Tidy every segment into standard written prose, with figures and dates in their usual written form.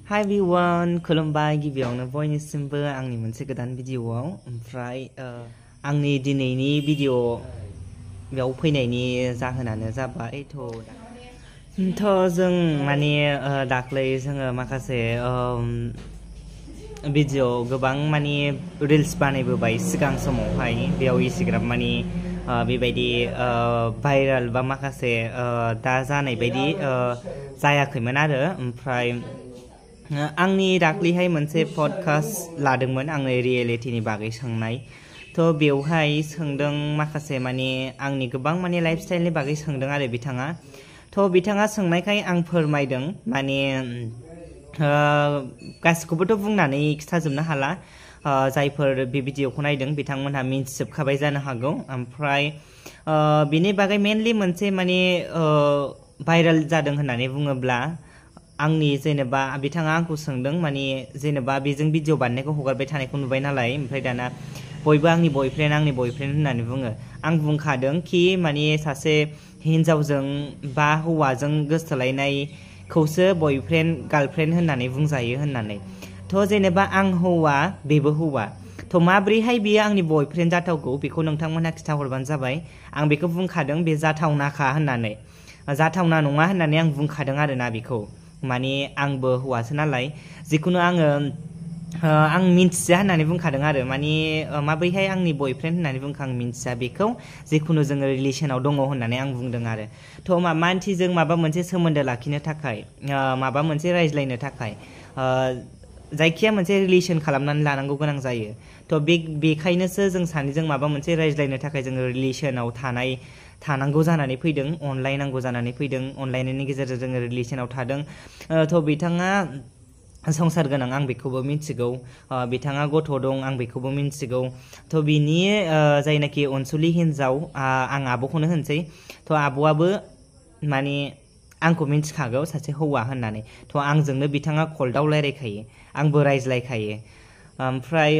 Hi everyone, खुलुमबाय गिबियावनो बयनिसिमबो आंनि मोनसे गोदान भिडिअआव ओमफ्राय आंनि दिनैनि भिडिअ बेयाव फैनायनि जाहोनानो जाबाय जों माने दाख्लै जोङो माखासे भिडिअ गोबां माने रिल्स बानायबोबाय सिगां समावहाय बेयाव इसिग्राब माने बेबायदि भाइराल बा माखासे दा जानाय बायदि जायाखैमोन आरो ओमफ्राय आंनि दाख्लैहाय मोनसे पडकास्ट लादोंमोन आङो रियेलिटिनि बागै सोंनाय बेवहाय सोंदों माखासे माने आंनि गोबां माने लाइफ स्टाइलनि बागै सोंदों आरो बिथाङा सोंनायखाय आं फोरमायदों माने गासिखौबोथ' बुंनानै खिथाजोबनो हाला जायफोर बे भिडिअखौ नायदों बिथांमोनहा मिन्थिजोबखाबाय जानो हागौ ओमफ्राय बिनि बागै मेनलि मोनसे माने भाइराल जादों होननानै बुङोब्ला आंनि जेनेबा बिथाङा आंखौ सोंदों माने जेनेबा बेजों भिडिअ बानायनायखौ हगारबाय थानायखौ नुबाय नालाय ओमफ्राय दाना बयबो आंनि बयफ्रेन्ड होननानै बुङो आं बुंखादों कि माने सासे हिन्जावजों बा हौवाजों गोसोथोलायनायखौसो बयफ्रेन्ड गार्लफ्रेन्ड होननानै बुंजायो होननानै जेनेबा आं हौवा बेबो हौवा माब्रैहाय बियो आंनि बयफ्रेन्ड जाथावगौ बेखौ नोंथांमोनहा खिथाहरबानो जाबाय आं बेखौ बुंखादों बे जाथावनाखा होननानै जाथावना नङा होननानै आं बुंखादों आरोना बेखौ माने आंबो हौवासो नालाय जिखुनु आं मिन्थिया होननानै बुंखादों आरो माने माब्रैहाय आंनि बयफ्रेन्ड होननानै बुंखो आं मिन्थिया बेखौ जिखुनु जोङो रिलेसनाव दङ होननानै आं बुंदों आरो मानसिजों माबा मोनसे सोमोन्दो लाखिनो थाखाय माबा मोनसे रायज्लायनो थाखाय जायखिया मोनसे रिलेसन खालामनानै लानांगौ गोनां जायो बेखायनोसो जों सानैजों माबा मोनसे रायज्लायनो थाखाय जोङो रिलेसनाव थानांगौ जानानै फैदों अनलायनांगौ जानानै फैदों अनलायनायनि गेजेरजों जोङो रिलेसनाव थादों बिथाङा संसार गोनां आं बेखौबो मिन्थिगौ बिथाङा गथ' दं आं बेखौबो मिन्थिगौ बिनि जायनाखि अनसुलि हिन्जाव आं आब'खौनो होनसै आब'आबो माने आंखौ मिन्थिखागौ सासे हौवा होननानै आंजोंनो बिथाङा कलआव रायज्लायखायो आंबो रायज्लायखायो ओमफ्राय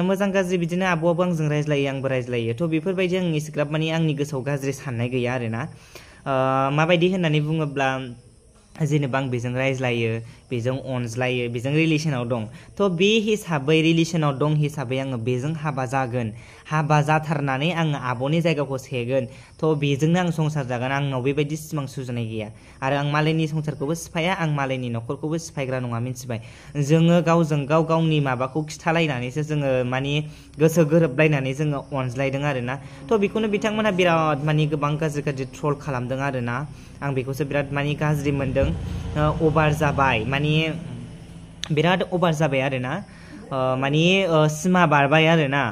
मोजां गाज्रि बिदिनो आब'आबो आंजों रायज्लायो आंबो रायज्लायो बेफोरबायदि आं इसिग्राब माने आंनि गोसोआव गाज्रि साननाय गैया आरोना माबायदि होननानै बुङोब्ला जेनेबा आं बेजों रायज्लायो बेजों अनज्लायो बेजों रिलेसनाव दं बे हिसाबै रिलेसनाव दं हिसाबै आङो बेजों हाबा जागोन हाबा जाथारनानै आङो आब'नि जायगाखौ सेगोन बेजोंनो आं संसार जागोन आंनाव बेबायदि सिमां सुजुनाय गैया आरो आं मालायनि संसारखौबो सिफाया आं मालायनि न'खरखौबो सिफायग्रा नङा मिन्थिबाय जोङो गावजों गाव गावनि माबाखौ खिथालायनानैसो जोङो माने गोसो गोरोबलायनानै जोङो अनज्लायदों आरोना बेखौनो बिथांमोना बिराद माने गोबां गाज्रि ट्रल खालामदों आरोना आं बेखौसो बिराद माने गाज्रि मोनदों अभार जाबाय माने बिराद अभार जाबाय आरोना माने सिमा बारबाय आरोना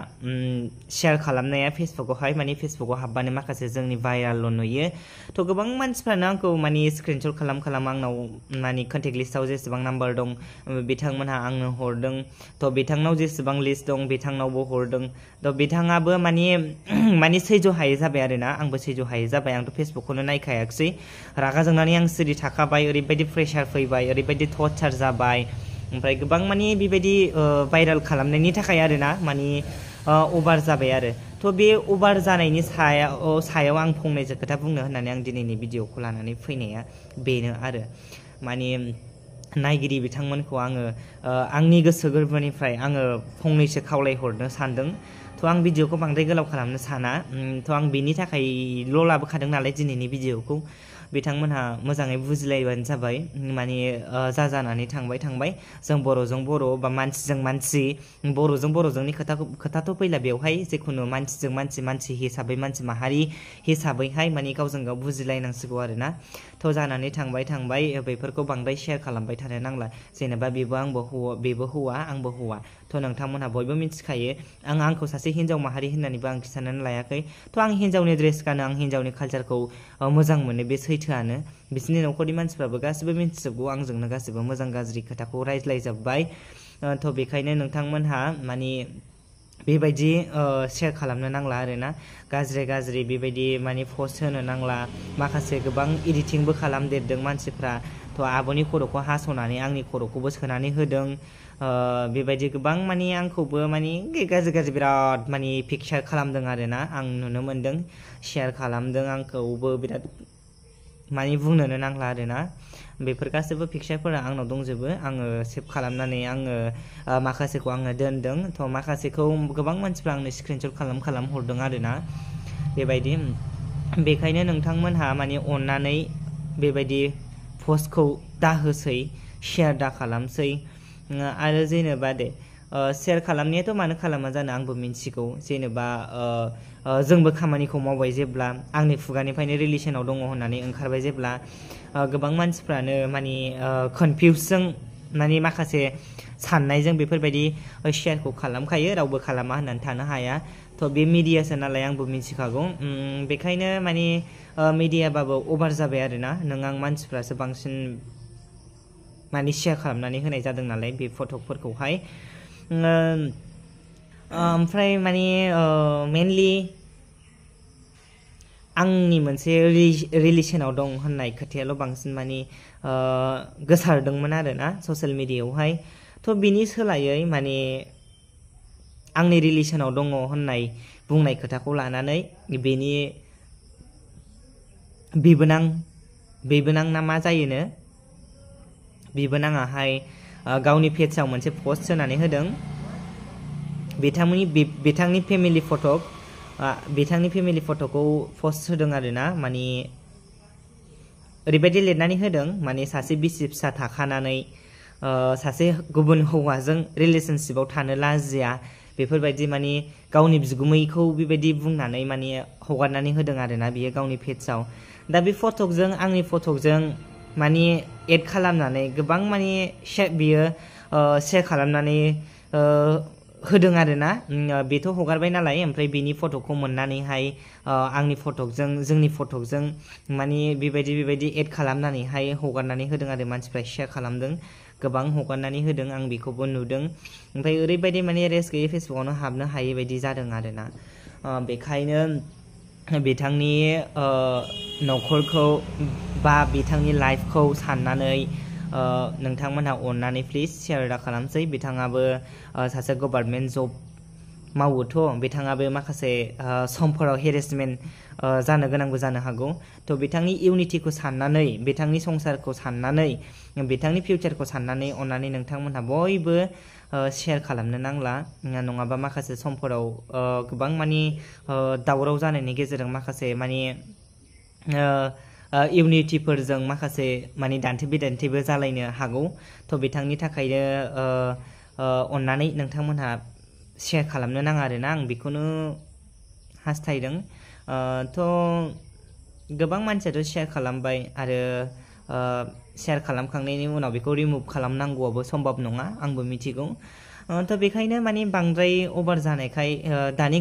शेयार खालामनाया फेसबुकआवहाय माने फेसबुकआव हाबबानो माखासे जोंनि भाइराल नुयो गोबां मानसिफ्रानो आंखौ माने स्क्रिनशट खालाम आंनाव माने कन्टेक्ट लिस्टआव जेसेबां नाम्बार दं बिथांमोनहा आंनो हरदों बिथांनाव जेसेबां लिस्ट दं बिथांनावबो हरदों बिथाङाबो माने सैज' हायै जाबाय आरोना आंबो सैज' हायै जाबाय आंथ' फेसबुकखौनो नायखायाखिसै रागा जोंनानै आं सिरि थाखाबाय ओरैबायदि प्रेसार फैबाय ओरैबायदि टर्चार जाबाय ओमफ्राय गोबां माने बेबायदि भाइराल खालामनायनि थाखाय आरोना माने अभार जाबाय आरो बे अभार जानायनि सायाव आं फंनैसो खोथा बुंनो होननानै आं दिनैनि भिडिअखौ लानानै फैनाया बेनो आरो माने नायगिरि बिथांमोनखौ आङो आंनि गोसो गोरबोनिफ्राय आङो फंनैसो खावलायहरनो सानदों आं भिडिअखौ बांद्राय गोलाव खालामनो साना आं बेनि थाखायल' लाबोखादों नालाय दिनैनि भिडिअखौ बिथांमोनहा मोजाङै बुजिलायबानो जाबाय माने जानानै थांबाय जों बर'जों बर' बा मानसिजों मानसि बर'जों बर'जोंनि खोथाथ' फैला बेवहाय जिखुनु मानसिजों मानसि हिसाबै मानसि माहारि हिसाबैहाय माने गावजों गाव बुजिलायनांसिगौ आरोना जानानै थांबाय बेफोरखौ बांद्राय शेयार खालामबाय थानो नांला जेनेबा बेबो हौवा आंबो हौवा नोंथांमोनहा बयबो मिथिखायो आंखौ सासे हिन्जाव माहारि होननानैबो आं खिन्थानानै लायाखै आं हिन्जावनि ड्रेस गानो आं हिन्जावनि कालचारखौ मोजां मोनो बे सैथोआनो बिसोरनि न'खरनि मानसिफ्राबो गासिबो मिन्थिजोबगौ आंजोंनो गासिबो मोजां गाज्रि खोथाखौ रायज्लायजोब्बाय बेखायनो नोंथांमोनहा माने बेबायदि शेयार खालामनो नांला आरोना गाज्रि बेबायदि माने पस्ट होनो नांला माखासे गोबां एडिटिंबो खालामदेरदों मानसिफ्रा आब'नि खर'खौ हास'नानै आंनि खर'खौबो सोनानै होदों बेबायदि गोबां माने आंखौबो माने गाज्रि बिराद माने पिक्चार खालामदों आरोना आं नुनो मोनदों शेयार खालामदों आंखौबो बिराद माने बुंनोनो नांला आरोना बेफोर गासैबो पिक्चारफोरा आंनाव दंजोबो आङो सेभ खालामनानै आङो माखासेखौ आङो दोनदों थ' माखासेखौ गोबां मानसिफ्रा आंनो स्क्रिनशट खालाम हरदों आरोना बेबायदि बेखायनो नोंथांमोनहा माने अननानै बेबायदि पस्टखौ दाहोसै शेयार दा खालामसै आरो जेनेबा दे शेयार खालामनायाथ' मानो खालामा जानो आंबो मिन्थिगौ जेनेबा जोंबो खामानिखौ मावबाय जेब्ला आंनि खुगानिफ्रायनो रिलेसनाव दङ होननानै ओंखारबाय जेब्ला गोबां मानसिफ्रानो माने कनफिउसजों माने माखासे साननायजों बेफोरबायदि शेयारखौ खालामखायो रावबो खालामा होननानै थानो हाया थ' बे मिडियासो नालाय आंबो मिथिखागौ बेखायनो माने मिडियाबाबो अभार जाबाय आरोना नों आं मानसिफ्रासो बांसिन माने शेयार खालामनानै होनाय जादों नालाय बे फटकफोरखौहाय ओमफ्राय माने मेनलि आंनि मोनसे रिलेसनाव दं होननाय खोथायाल' बांसिन माने गोसारदोंमोन आरोना ससियेल मिडियायावहाय थ' बिनि सोलायै माने आंनि रिलेसनाव दङ होननाय बुंनाय खोथाखौ लानानै बेनि बिबोनां ना मा जायोनो बिबोनाङाहाय गावनि पेजआव मोनसे पस्ट होनानै होदों बिथांनि फेमिलि फट'खौ पस्ट होदों आरोना माने ओरैबायदि लिरनानै होदों माने सासे बिसि फिसा थाखानानै सासे गुबुन हौवाजों रिलेशनशिपआव थानो लाजिया बेफोरबायदि माने गावनि बिगुमैखौ बेबायदि बुंनानै माने हगारनानै होदों आरोना बियो गावनि पेजआव दा बे फटकजों आंनि फटकजों माने एड खालामनानै गोबां माने बियो शेयार खालामनानै होदों आरोना बेथ' हगारबाय नालाय ओमफ्राय बेनि फटकखौ मोननानैहाय आंनि फटकजों जोंनि फटकजों माने बेबायदि एड खालामनानैहाय हगारनानै होदों आरो मानसिफ्रा शेयार खालामदों गोबां हगारनानै होदों आं बेखौबो नुदों ओमफ्राय ओरैबायदि माने रेस्ट गैयै फेसबुकआवनो हाबनो हायै बायदि जादों आरोना बेखायनो बिथांनि न'खरखौ बा बिथांनि लाइफखौ साननानै नोंथांमोनहा अननानै प्लिज शेयार दा खालामसै बिथाङाबो सासे गभर्नमेन्ट जब मावोथ' बिथाङाबो माखासे समफोराव हेरेसमेन्ट जानो गोनांबो जानो हागौ थ' बिथांनि इउनिटिखौ साननानै बिथांनि संसारखौ साननानै बिथांनि फिउचारखौ साननानै अननानै नोंथांमोनहा बयबो शेयार खालामनो नांला नङाबा माखासे समफोराव गोबां माने दावराव जानायनि गेजेरजों माखासे माने इउनिटिफोरजों माखासे माने दान्थे बिदान्थेबो जालायनो हागौ थ' बिथांनि थाखायनो अननानै नोंथांमोनहा शेयार खालामनो नाङा आरोना आं बेखौनो हास्थायदों थ' गोबां मानसियाथ' शेयार खालामबाय आरो शेयार खालामखांनायनि उनाव बेखौ रिमुभ खालामनांगौआबो सम्भब नङा आंबो मिथिगौ थ' बेखायनो माने बांद्राय अभार जानायखाय दानि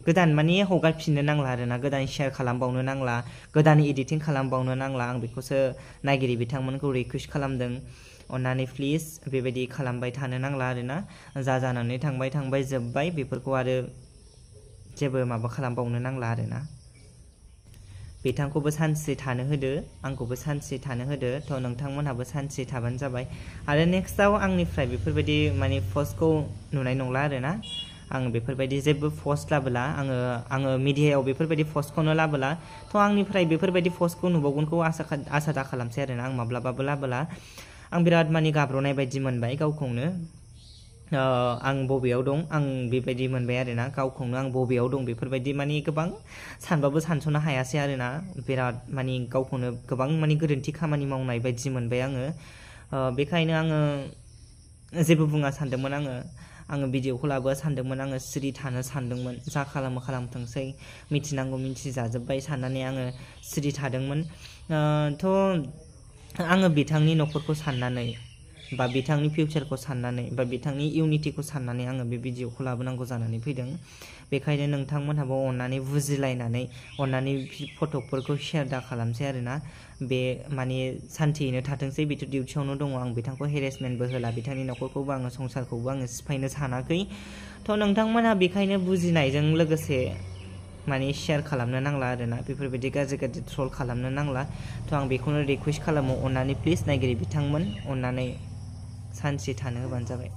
गोदान माने हगारफिननो नांला आरोना गोदान शेयार खालामबावनो नांला गोदान एडिटिं खालामबावनो नांला आं बेखौसो नायगिरि बिथांमोनखौ रिकुवेस्ट खालामदों अननानै प्लिज बेबायदि खालामबाय थानो नांला आरोना जा जानानै थांबाय जोब्बाय बेफोरखौ आरो जेबो माबा खालामबावनो नांला आरोना बिथांखौबो सानसे थानो होदो आंखौबो सानसे थानो होदो थ' नोंथांमोनहाबो सानसे थाबानो जाबाय आरो नेक्स्टआव आंनिफ्राय बेफोरबायदि माने पस्टखौ नुनाय नंला आरोना आं बेफोरबायदि जेबो पस्ट लाबोला आङो मिडियायाव बेफोरबायदि पस्टखौनो लाबोला थ' आंनिफ्राय बेफोरबायदि पस्टखौ नुबावगोनखौ आसा दा खालामसै आरोना आं माब्लाबाबो लाबोला आं बिराद माने गाब्र'नाय बायदि मोनबाय गावखौनो आं बबेयाव दं आं बेबायदि मोनबाय आरोना गावखौनो आं बबेयाव दं बेफोरबायदि माने गोबां सानबाबो सानस'नो हायासै आरोना बिराद माने गावखौनो गोबां माने गोरोन्थि खामानि मावनाय बायदि मोनबाय आङो बेखायनो आङो जेबो बुङा सानदोंमोन आङो भिडिअखौ लाबोआ सानदोंमोन आङो सिरि थानो सानदोंमोन जा खालामथोंसै मिथिनांगौ मिथिजाजोब्बाय साननानै आङो सिरि थादोंमोन थ' आङो बिथांनि न'खरखौ साननानै बा बिथांनि फिउचारखौ साननानै बा बिथांनि इउनिटिखौ साननानै आङो बे भिडिअखौ लाबोनांगौ जानानै फैदों बेखायनो नोंथांमोनहाबो अननानै बुजिलायनानै अननानै फटकफोरखौ शेयार दा खालामसै आरोना बे माने सान्थियैनो थाथोंसै बेथ' डिउटियावनो दङ आं बिथांखौ हेरेसमेन्टबो होला बिथांनि न'खरखौबो आङो संसारखौबो आङो सिफायनो सानाखै थ' नोंथांमोनहा बेखायनो बुजिनायजों लोगोसे माने शेयार खालामनो नांला आरोना बेफोरबायदि गाज्रि ट्रल खालामनो नांला थ' आं बेखौनो रिकुवेस्ट खालामो अननानै प्लिज नायगिरि बिथांमोन अननानै सानसे थानो होबानो जाबाय